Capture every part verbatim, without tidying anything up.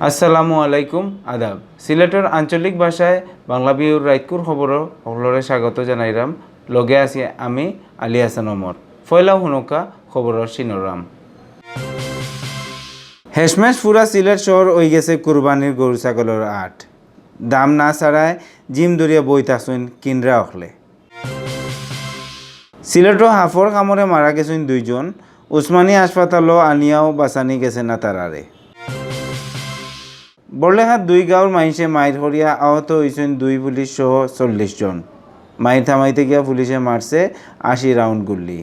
আসসালামু আলাইকুম, আদাব। সিলেটর আঞ্চলিক ভাষায় বাংলা বিউর রাইতকুর খবরো হকলরে স্বাগত জানাইরাম। লগে আছি আমি, আলী হাসান ওমর। পয়লা হুনুকা খবরর শিরোনাম। হেশমেশ পুরা সিলেট শহর অইগেছে কুরবানির গরু ছাগলর আট। দাম না ছাড়ায় জিম ধরিয়া বই থাকছইন কিনরা অকলে। সিলেটো হাফর কামড়ে মারা গেছইন দুইজন, উসমানী হাসপাতালো আনিয়াও বাঁচানি গেছে না তারারে। বড়লেখাত দুই গাঁওর মাইনষে মাইর করিয়া আহত অইছইন দুই পুলিশ সহ চল্লিশ জন। মাইর থামাইতে গিয়া পুলিশে মারছে আশি রাউন্ড গুল্লি।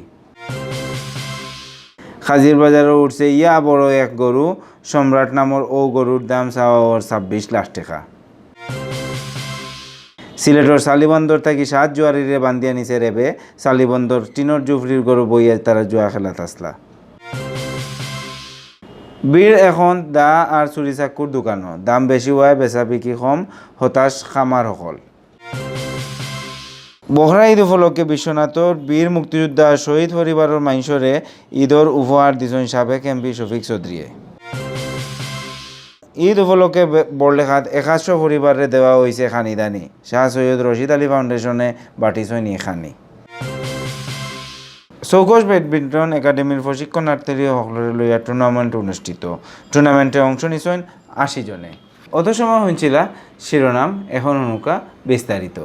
কাজির বাজারো উঠছে ইয়া বড় এক গরু, সম্রাট নামর অউ গরুর দাম চাওয়া অর ছাব্বিশ লাখ টেকা। সিলেটর চালিবন্দর থাকি সাত জুয়ারিরে বান্ধিয়া নিছে রেবে। চালিবন্দর টিনর জুফরির ঘরো বইয়া তারা জুয়া খেলাত আছলা। ভিড় এখন দা আর চুরি চাক্কুর দোকানো। দাম বেশি অওয়ায় বেচা বিক্রি কম, হতাশ কামার হকল। বখরা ঈদ উপলক্ষে বিশ্বনাথর বীর মুক্তিযোদ্ধা শহীদ পরিবারর মাইনষরে ঈদর উপহার দিছইন সাবেক এমপি শফিক চৌধুরীয়ে। ঈদ উপলক্ষে বে-, বড়লেখাত একাশো পরিবাররে দেওয়া অইছে খানিদানি। শাহ সৈয়দ রশিদ আলী ফাউন্ডেশনে বাটিছইন ই খানি। চৌকস ব্যাডমিন্টন একাডেমির প্রশিক্ষণার্থী হকলরে লইয়া টুর্নামেন্ট অনুষ্ঠিত। টুর্নামেন্টে অংশ নিছইন আশি জনে। অত সময় হুনছিলা শিরোনাম, এখন হুনুকা বিস্তারিত।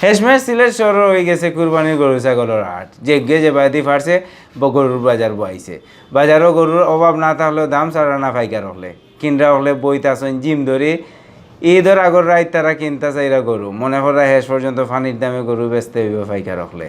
হেশমেশ সিলেট শহরো অইগেছে কুরবানির গরু ছাগলর আট। যেগিয়ে যেবায়দি পারছে ব-, গরুর বাজার বওয়াইছে। বাজারো গরুর অভাব না থাকলেও দাম ছাড়রা না পাইকার অকলে। কিনরা অকলে বইত আছইন জিম ধরি। ঈদর আগর রাইত তারা কিনতা চাইরা গরু। মনে কররা শেষ পর্যন্ত পানির দামে গরু বেচতে অইবো পাইকার অকলে।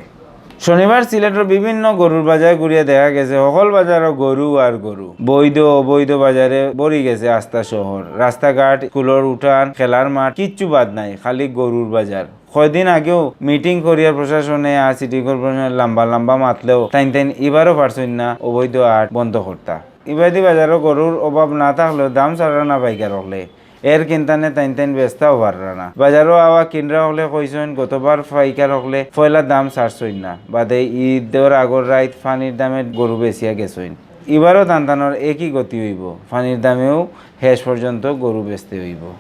শনিবার সিলেটর বিভিন্ন গরুর বাজার ঘুরিয়া দেখা গেছে হকল বাজারো গরু আর গরু। বৈধ অবৈধ বাজারে ভরি গেছে আস্তা শহর। রাস্তাঘাট, স্কুলর উঠান, খেলার মাঠ, কিচ্ছু বাদ নাই, খালি গরুর বাজার। কয়দিন আগেও মিটিং করিয়া প্রশাসনে আর সিটি কর্পোরেশনে লম্বা লম্বা মাতলেও তাইন তাইন ইবারও পারছইন না অবৈধ আট বন্ধ করতা। ইবাদি বাজারো গরুর অভাব না থাকলেও দাম ছাড়রা না পাইকার অকলে। এর কিনতানে তাইন তাইন বেচতাও পাররা না। বাজারো আওয়া কিনরা অকলে কইছইন গতবার পাইকার অকলে পয়লা দাম ছাড়ছইন না। বাদে ঈদর আগর রাইত পানির দামে গরু বেচিয়া গেছইন। ইবারও তান তানর একই গতি অইবো। পানির দামেও শেষ পর্যন্ত গরু বেচতে অইবো।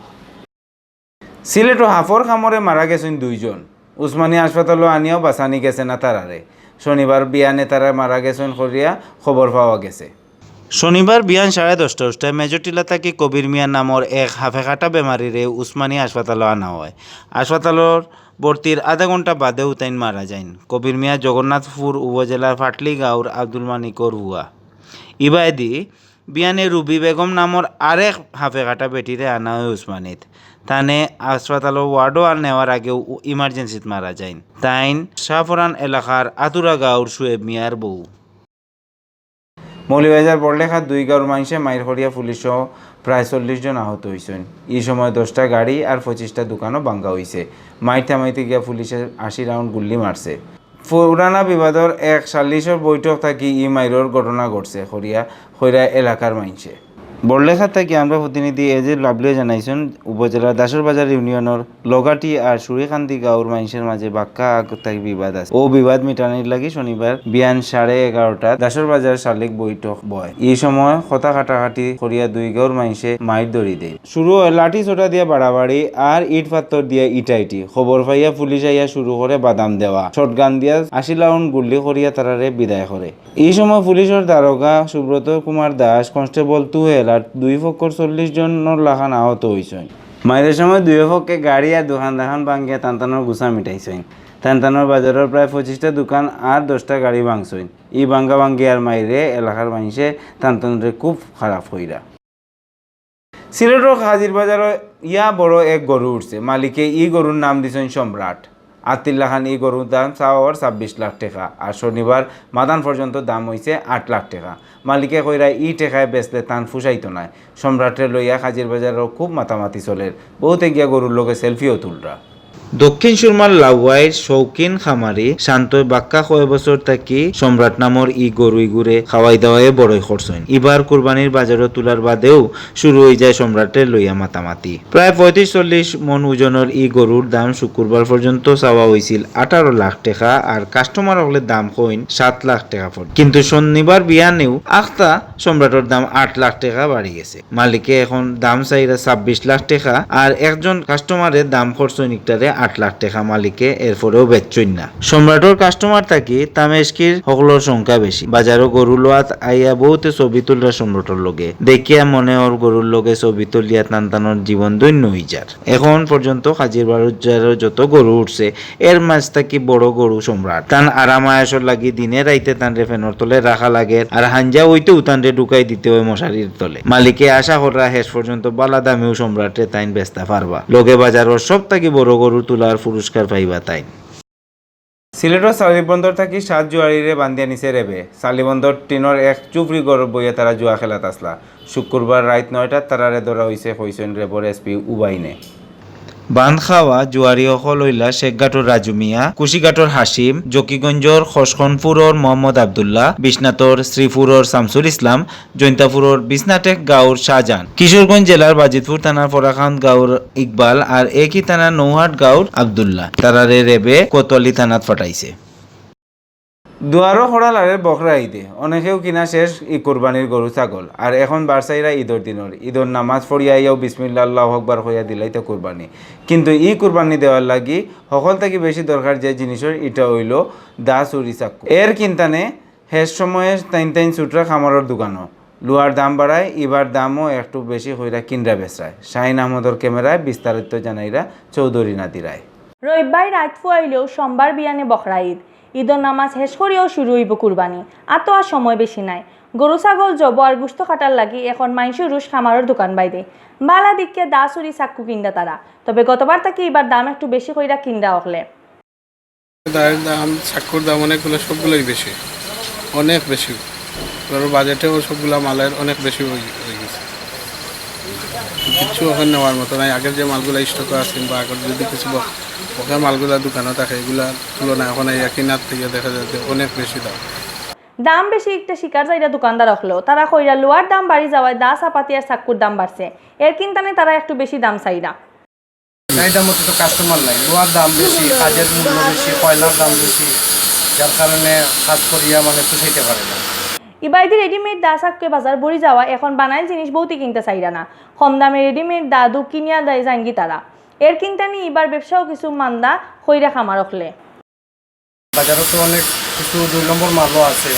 সিলেটো হাফর কামড়ে মারা গেছইন দুইজন। উসমানী হাসপাতালো আনিয়াও বাঁচানি গেছে না তারারে। শনিবার বিয়ানে তারা মারা গেছইন করিয়া খবর পাওয়া গেছে। শনিবার বিয়ান সাড়ে দশটা উষ্টায় মেজরটিলা থাকি কবির মিয়া নামর এক হাফে কাটা বেমারিরে উসমানী হাসপাতালো আনা অয়। হাসপাতালর ভর্তির আধা ঘন্টা বাদেউ তাইন মারা যাইন। কবির মিয়া জগন্নাথপুর উপজেলার ফাটলি গাঁওর আব্দুল মানিকর পুয়া। ইবায়দি বিয়ানে রুবি বেগম নামর আরেক হাফে কাটা বেটিরে আনা অয় উসমানীত। তানে হাসপাতালর ওয়ার্ডো আর নেওয়ার আগেউ ইমার্জেন্সিত মারা যাইন। তাইন শাহপরান এলাকার আতুরা গাঁওর শুয়েব মিয়ার বউ। মৌলভীবাজার বড়লেখাত দুই গাঁওর মাইনষে মাইর করিয়া পুলিশসহ প্রায় চল্লিশ জন আহত অইছইন। ই সময় দশটা গাড়ি আর পঁচিশটা দোকানও ভাঙ্গা অইছে। মাইর থামাইতে গিয়া পুলিশে আশি রাউন্ড গুল্লি মারছে। পুরানা বিবাদর এক সালিশর বৈঠক থাকি ই মাইরর ঘটনা ঘটছে করিয়া কইরা এলাকার মাইনষে। বড়লেখা থাকি আমরার প্রতিনিধি এজে লাভলিয়ে জানাইছইন, উপজেলার দাসরবাজার ইউনিয়নর লগাটি আর সুরিকান্দি গাঁওর মাইনষের মাঝে বাক্কা আগ থাকি বিবাদ আছে। অউ বিবাদ মিটানির লাগি শনিবার বিয়ান সাড়ে এগারোটাত দাসরবাজার সালিক বৈঠক বয়। ই সময় কথা কাটাকাটি করিয়া দুই গাঁওর মাইনষে মাইর ধরি দেইন। শুরু অয় লাঠি সোটা দিয়া বাড়াবাড়ি আর ইট পাত্থর দিয়া ইটাইটি। খবর পাইয়া পুলিশ আইয়া শুরু করে বাদাম দেওয়া। শটগান দিয়া আশি রাউন্ড গুল্লি করিয়া তারারে বিদায় করে। ই সময় পুলিশর দারোগা সুব্রত কুমার দাস, কনস্টেবল তুহেল আর দুই পক্ষর চল্লিশ জনর লাখান আহত অইছইন। মাইরর সময় দুইও পক্ষে গাড়ি আর দোকান দাখান ভাঙ্গিয়া তান তানর গুছা মিটাইছইন। তান তানর বাজারর প্রায় পঁচিশটা দোকান আর দশটা গাড়ি ভাঙছইন। ই ভাঙ্গা ভাঙ্গি আর মাইরে এলাকার মাইনষে তান তানরে খুব খারাপ কইরা। সিলেটর কাজির বাজারো ইয়া বড় এক গরু উঠছে। মালিকে ই গরুর নাম দিছইন সম্রাট। আত্তির লাখান ই গরুর দাম চাওয়া অর ছাব্বিশ লাখ টেকা। আর শনিবার মাদান পর্যন্ত দাম অইছে আট লাখ টেকা। মালিকে কইরা ই টেকায় বেচলে তান ফুষাইতো নায়। সম্রাটরে লইয়া কাজির বাজারো খুব মাতামাতি চলের। বউতে গিয়া গরুর লগে সেলফিও তুলরা। দক্ষিণ সুরমার লাউয়াইর শৌখিন খামারি শান্তই বাক্কা কয় বছর থাকি সম্রাট নামর ই গরু ইগুরে খাওয়াই দাওয়াইয়ে বড়ই করছইন। ইবার কুরবানির বাজারো তুলার বাদেউ শুরু অইযায় সম্রাটরে লইয়া মাতামাতি। প্রায় পঁয়ত্রিশ চল্লিশ মন ওজনর ই গরুর দাম শুক্রবার পর্যন্ত চাওয়া অইছিল আঠারো লাখ টেকা, আর কাস্টমার অকলে দাম কইন সাত লাখ টেকা পর্যন্ত। কিন্তু শনিবার বিয়ানেউ আখতা সম্রাটর দাম আট লাখ টেকা বাড়ি গেছে। মালিকে এখন দাম চাইরা ছাব্বিশ লাখ টেকা, আর একজন কাস্টমারে দাম করছইন ইকটারে আট লাখ টেকা, মালিকে এরপরেও বেচছইন না। সম্রাটর কাস্টমার থাকি তামেশকির হকলর সংখ্যা বেশি। বাজারো গরু লওয়াত আইয়া বউতে ছবি তুলরা সম্রাটর লগে। দেখিয়া মনে অর গরুর লগে ছবি তুলিয়া তান তানর জীবন ধন্য অইযার। এখন পর্যন্ত কাজির বাজারো যত গরু উঠছে, এর মাঝ থাকি বড় গরু সম্রাট। তান আরাম আয়েশর লাগি দিনে রাইতে তানরে ফ্যানর তলে রাখা লাগের, আর হাইঞ্জা অইতেউ তানরে ঢুকাই দিতে অয় মশারির তলে। মালিকে আশা কররা শেষ পর্যন্ত বালা দামেউ সম্রাটরে তাইন বেচতা পারবা। লগে বাজারর সব থাকি বড় গরু তুলার পুরস্কার পাইবা তাইন। সিলেটর চালিবন্দর থাকি সাত জুয়ারিরে বান্ধিয়া নিছে রেবে। চালিবন্দর টিনর এক চুফরি ঘরো বইয়া তারা জুয়া খেলাত আছলা। শুক্রবার রাইত নয়টাত তারারে ধরা অইছে, কইছইন রেবর এসপি উবাইনে। বান্ধ খাওয়া জুয়ারি অকল অইলা শেখঘাটর রাজু মিয়া, কুশিঘাটর হাসিম, জকিগঞ্জর খসখনপুরর মোহাম্মদ আব্দুল্লাহ, বিশ্বনাথর শ্রীপুরর শামসুল ইসলাম, জৈন্তাপুরর বিছনাটেক গাঁওর শাহজাহান, কিশোরগঞ্জ জেলার বাজিতপুর থানার ফরাকান্দ গাঁওর ইকবাল, আর একই থানার নৌহাট গাঁওর আব্দুল্লাহ। তারারে রেবে কোতোয়ালি থানাত ফাটাইছে। দুয়ারো খড়া লাড়ের বখরা ইদে, অনেকেউ কিনা শেষ ই কুরবানির গরু ছাগল, আর এখন বারসাইরা ইদর দিনর, ইদর নামাজ পড়িয়া আইয়াউ বিসমিল্লাহ আল্লাহু আকবার কইয়া দিলাইতা কুরবানি। কিন্তু ই কুরবানি দেওয়ার লাগি হকল থাকি বেশি দরকার যে জিনিসর, ইটা অইলো দা ছুরি চাক্কু। এর কিন্তানে শেষ সময়ে তাইন তাইন ছুটরা খামারর দোকানো। লুয়ার দাম বাড়ায়, ইবার দামও একটু বেশি কইরা কিনরা বেচরায়। শাহিন আহমদর ক্যামেরায় বিস্তারিত জানাইরা চৌধুরী নাদিরায়। রবিবার রাইত ফুয়াইলেও সোমবার বিয়ানে বখরা ইদ। ইদর নামাজ শেষ করিয়াউ শুরু অইবো কুরবানি। আতো আর সময় বেশি নাই। গরু ছাগল জবো আর গুস্ত কাটার লাগি এখন মাইনষর রুশ খামারর দোকান বাইদে। বালা দেখিয়া দা ছুরি চাক্কু কিনরা তারা। তবে গতবার থাকি ইবার দাম একটু বেশি কইরা কিনরা অকলে। দায়ের দাম, চাক্কুর দাম অনেকগুলা, সবগুলাই বেশি, অনেক বেশি। ধরো বাজেটেও সবগুলা মালের অনেক বেশি অই-, অই গেছে। কিচ্ছু এখন নেওয়ার মতো নাই। আগের যে মালগুলা স্টকে আছে বা আগের যদি কিছু বক-, বকেয়া মালগুলা দোকানো থাকে, এগুলার তুলনায় এখন এই একই নাত থেকে দেখা যায় যে অনেক বেশি দাম। দাম বেশি একটা শিকার যাইরা দোকানদার অকলেও। তারা কইরা লুয়ার দাম বাড়ি যাওয়ায় দা চাপাতি আর চাক্কুর দাম বাড়ছে। এর কিন্তানে তারা একটু বেশি দাম চাইরা। চাহিদা মতো তো কাস্টমার নাই, লুয়ার দাম বেশি, কাজের মূল্য বেশি, কয়লার দাম বেশি, যার কারণে কাজ করিয়া মানে পুষাইতে পারে না। ইবায়দি রেডিমেড দা চাক্কুয়ে বাজার ভরি যাওয়া, এখন বানাইল জিনিস বউতি কিনতা চাইরা না। কম দামে রেডিমেড দা দু কিনিয়া দেয় যাইনগি তারা। এর কিন্তানি ইবার ব্যবসাও কিছু মান্দা কইরা খামার অকলে। বাজারো তো অনেক কিছু দুই নম্বর মালও আছে,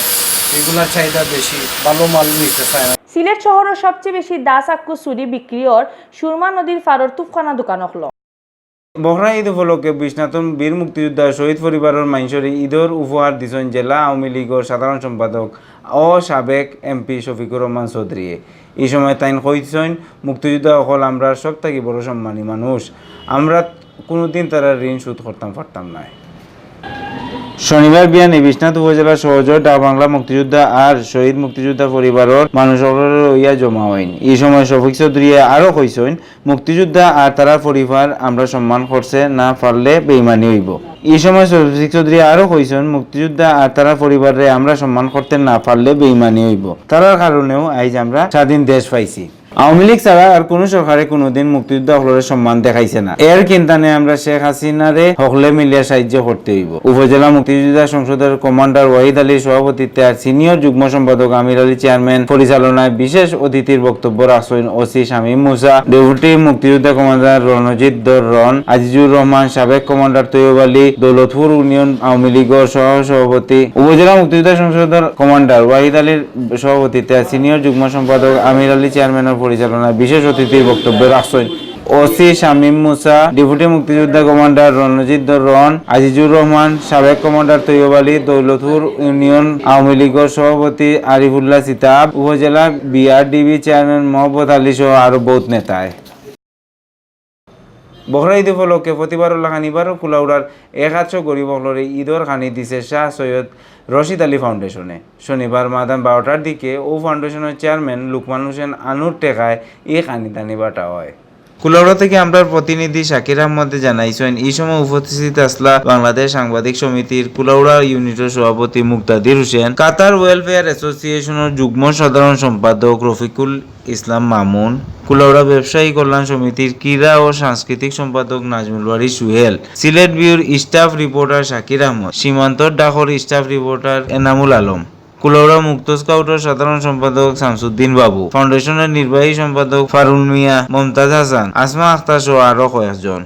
এগুলার চাহিদা বেশি, ভালো মাল নিতে চায় না। সিলেট শহরর সবচেয়ে বেশি দা চাক্কু ছুরি বিক্রি অর সুরমা নদীর পারর তুফখানা দোকান অকলো। বখরা ইদ উপলক্ষে বিশ্বনাথর বীর মুক্তিযোদ্ধা শহীদ পরিবারর মাইনষরে ইদর উপহার দিছইন জেলা আওয়ামী লীগর সাধারণ সম্পাদক ও সাবেক এমপি শফিকুর রহমান চৌধুরীয়ে। ই সময় তাইন কইছইন, মুক্তিযোদ্ধা অকল আমরার সব থাকি বড় সম্মানী মানুষ, আমরা কুনুদিন তারার ঋণ শোধ করতাম পারতাম নায়। শনিবার বিয়ানে বিশ্বনাথ উপজেলা সহজর ডাকবাংলা মুক্তিযোদ্ধা আর শহীদ মুক্তিযোদ্ধা পরিবারর মানুষ অকলরে লইয়া জমা অইন। ই সময় শফিক চৌধুরীয়ে আরো কইছইন, মুক্তিযোদ্ধা আর তারার পরিবার আমরা সম্মান করতে না পারলে বেইমানি অইবো। ই সময় শফিক চৌধুরী আরো কইছইন, মুক্তিযোদ্ধা আর তারার পরিবাররে আমরা সম্মান করতে না পারলে বেইমানি অইবো। তারার কারণেউ আইজ আমরা স্বাধীন দেশ পাইছি। আওয়ামী লীগ ছাড়া আর কুনু সরকারে কুনুদিন মুক্তিযোদ্ধা অকলরে সম্মান দেখাইছে না। এর কিন্তানে আমরা শেখ হাসিনারে হকলে মিলিয়া সাহায্য করতে অইবো। উপজেলা মুক্তিযোদ্ধা সংসদর কমান্ডার ওয়াহিদ আলীর সভাপতিত্বে আর সিনিয়র যুগ্ম সম্পাদক আমির আলী চেয়ারম্যান পরিচালনায় বিশেষ অতিথির বক্তব্য রাখছইন ওসি শামীম মুসা, ডেপুটি মুক্তিযোদ্ধা কমান্ডার রণজিৎ ধর রণ, আজিজুর রহমান, সাবেক কমান্ডার তৈয়ব আলী, দৌলতপুর ইউনিয়ন আওয়ামী লীগর সহ সভাপতি, উপজেলা মুক্তিযোদ্ধা সংসদর কমান্ডার ওয়াহিদ আলীর সভাপতিত্বে সিনিয়র যুগ্ম সম্পাদক আমির আলী চেয়ারম্যানর পরিচালনায় বিশেষ অতিথির বক্তব্য রাখছইন ওসি শামীম মুসা, ডেপুটি মুক্তিযোদ্ধা কমান্ডার রণজিৎ রণ, আজিজুর রহমান, সাবেক কমান্ডার তৈয়ব আলী, দৌলতপুর ইউনিয়ন আওয়ামী লীগর সভাপতি আরিফুল্লাহ সিতাব, উপজেলা বিআরডিবি চেয়ারম্যান মোহাম্মদ আলী সহ আরো বউত নেতায়। বখরা ইদ উপলক্ষে প্রতিবারর লাখান ইবারও কুলাউড়ার এক আতশো গরিব অকলরে ইদর খানি দিছে শাহ সৈয়দ রশিদ আলী ফাউন্ডেশনে। শনিবার মাদান বারোটার দিকে অউ ফাউন্ডেশনর চেয়ারম্যান লুকমান হোসেন আনুর টেকায় ই খানি দানি বাটা অয়। কুলাউড়া থাকি আমরার প্রতিনিধি শাকির আহমদে জানাইছইন, ই সময় উপস্থিত আছলা বাংলাদেশ সাংবাদিক সমিতির কুলাউড়া ইউনিটর সভাপতি মুক্তাদির হোসেন, কাতার ওয়েলফেয়ার অ্যাসোসিয়েশনর যুগ্ম সাধারণ সম্পাদক রফিকুল ইসলাম মামুন, কুলাউড়া ব্যবসায়ী কল্যাণ সমিতির ক্রীড়া ও সাংস্কৃতিক সম্পাদক নাজমুল বারী সুহেল, সিলেট ভিউর স্টাফ রিপোর্টার শাকির আহমদ, সীমান্তর ডাকর স্টাফ রিপোর্টার এনামুল আলম, কুলাউড়া মুক্ত স্কাউটর সাধারণ সম্পাদক শামসুদ্দিন বাবু, ফাউন্ডেশনর নির্বাহী সম্পাদক ফারুল মিয়া, মমতাজ হাসান, আসমা আখতার সহ আরো কয়েকজন।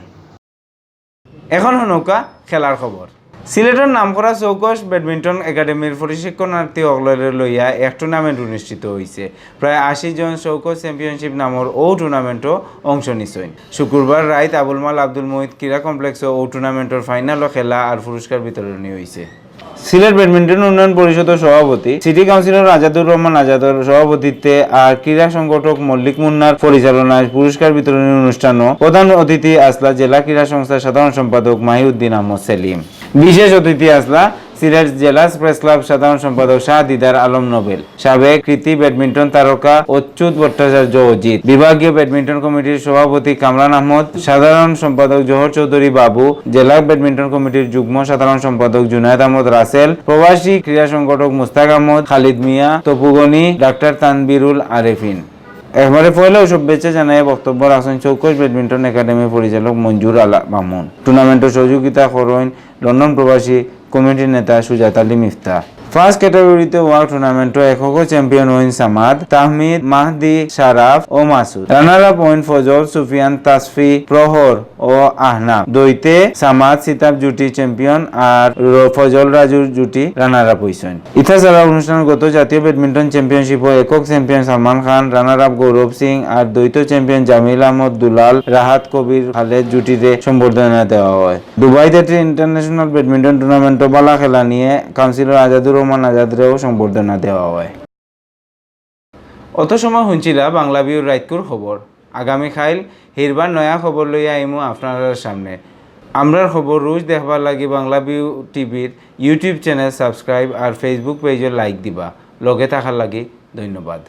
এখন হুনউক্কা খেলার খবর। সিলেটর নামকরা চৌকস ব্যাডমিন্টন একাডেমির প্রশিক্ষণার্থী অকলরে লইয়া এক টুর্নামেন্ট অনুষ্ঠিত অইছে। প্রায় আশি জন চৌকস চ্যাম্পিয়নশিপ নামর অউ টুর্নামেন্টো অংশ নিছইন। শুক্রবার রাইত আবুল মাল আব্দুল মুহিত ক্রীড়া কমপ্লেক্সো অউ টুর্নামেন্টর ফাইনালো খেলা আর পুরস্কার বিতরণী অইছে। সিলেট ব্যাডমিন্টন উন্নয়ন পরিষদর সভাপতি, সিটি কাউন্সিলর আজাদুর রহমান আজাদর সভাপতিত্বে আর ক্রীড়া সংগঠক মল্লিক মুন্নার পরিচালনায় পুরস্কার বিতরণী অনুষ্ঠানো প্রধান অতিথি আছলা জেলা ক্রীড়া সংস্থার সাধারণ সম্পাদক মাহিউদ্দিন আহমদ সেলিম। বিশেষ অতিথি আছলা সিলেট জেলা প্রেস ক্লাব সাধারণ সম্পাদক শাহ দিদার আলম নোবেল, সাবেক কৃতি ব্যাডমিন্টন তারকা অচ্যুত ভট্টাচার্য অজিত, বিভাগীয় ব্যাডমিন্টন কমিটির সভাপতি কামরান আহমদ, সাধারণ সম্পাদক জহর চৌধুরী বাবু, জেলা ব্যাডমিন্টন কমিটির যুগ্ম সাধারণ সম্পাদক জুনায়েদ আহমদ রাসেল, প্রবাসী ক্রীড়া সংগঠক মুস্তাক আহমদ, খালিদ মিয়া, তপুগনি, ডাক্তার তানবিরুল আরেফিন। একবারে পয়লাউ শুভেচ্ছা জানাইয়া বক্তব্য রাখছইন চৌকস ব্যাডমিন্টন একাডেমির পরিচালক মঞ্জুর আলা মামুন। টুর্নামেন্টো সহযোগিতা করইন লন্ডন প্রবাসী কমিটির নেতা সুজাত আলী মিফতা। ফার্স্ট ক্যাটাগরিতে অওয়া টুর্নামেন্টো এককো চ্যাম্পিয়ন অইন সামাদ, তাহমিদ, মাহদি, শারাফ ও মাসুদ। রানার আপ অইন ফজল, সুফিয়ান, তাসফি, প্রহর ও আহনাব। দ্বৈতে সামাদ সিতাব জুটি চ্যাম্পিয়ন আর র-, ফজল রাজুর জুটি রানার আপ অইছইন। ইতা ছাড়া অনুষ্ঠানো গত জাতীয় ব্যাডমিন্টন চ্যাম্পিয়নশিপো একক চ্যাম্পিয়ন সালমান খান, রানার আপ গৌরব সিং আর দ্বৈত চ্যাম্পিয়ন জামিল আহমদ দুলাল, রাহাত কবির খালেদ জুটিরে সম্বর্ধনা দেওয়া অয়। দুবাইত একটি ইন্টারন্যাশনাল ব্যাডমিন্টন টুর্নামেন্টো বালা খেলা নিয়া কাউন্সিলর আজাদুর রহমান আজাদরেও সম্বর্ধনা দেওয়া অয়। অত সময় হুনছিলা বাংলা ভিউর রাইতকুর খবর। আগামী কাইল হিরবার নয়া খবর লইয়া আইমু আপনারার সামনে। আমরার খবর রোজ দেখবার লাগি বাংলা ভিউ টিভির YouTube চ্যানেল সাবস্ক্রাইব আর Facebook পেজো লাইক দিবা। লগে থাকার লাগি ধন্যবাদ।